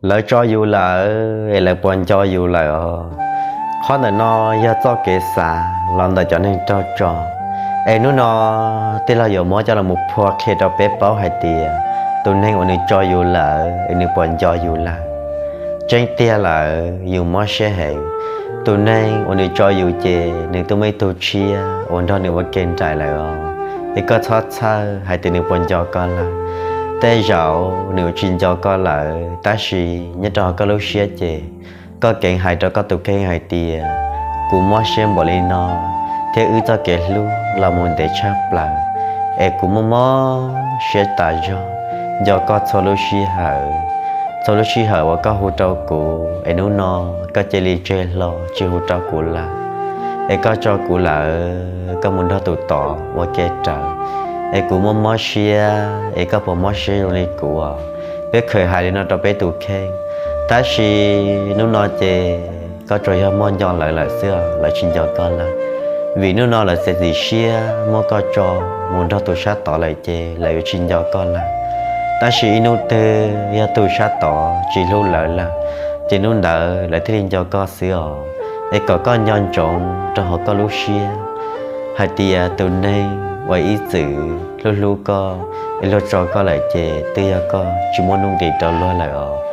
Lawv tso yus lawm es lawv puas nco yus lawm os? Qhov ntawm no yog txoj kev xav los ntawm cov neeg raug tso. Es hnub no tij laug yuav muab coj los mus phua qhia rau peb paub hais tias tus neeg uas nws tso yus lawm es nws puas nco yus lawm. Tseeb tiag lawm yus mob siab heev. Tus neeg uas nws tso yus ces nws twb muaj ib tug tshiab uas nrog nws ua ke nraim lawm os. Es koj txhob txhawj hais tias nws puas nco koj lawm. Tej zaum nws yuav tsis nco koj lawm, tab sis nyob rau hauv koj lub siab ces koj kheev hais rau koj tus kheej hais tias, kuv mob siab npaum li no thiab wb txoj kev hlub los mus ntev tshaj plaws, es kuv mob mob siab tas zog nco koj txhua lub sij hawm. Txhua lub sij hawm uas koj hu rau kuv es hnub no koj cia li tseg hlo tsis hu rau kuv lawm, es koj tso kuv lawm koj mus nrog tus tod ua ke raws. Es kuv mob mob siab, es koj puas mob siab zoo li kuv os? Peb kheev hais li no rau peb tus kheej, tab sis hnub no ces koj tsuas yog muaj nco lawv lawm xwb os, lawv tsis nco koj lawm. Vim hnub no lawv txiav txim siab muab koj tso mus nrog tus sab tod lawm ces lawv yuav tsis nco koj lawm. Tab sis ib hnub twg yog tus sab tod tsis hlub lawv lawm, ces hnub ntawd lawv thiaj li nco koj xwb os. Es kom koj nco ntsoov rau hauv koj lub siab hais tias tus neeg uas ib txwm hlub hlub koj es luag tso koj lawm ces twb yog koj tsis muaj nuj nqis rau luag lawm os.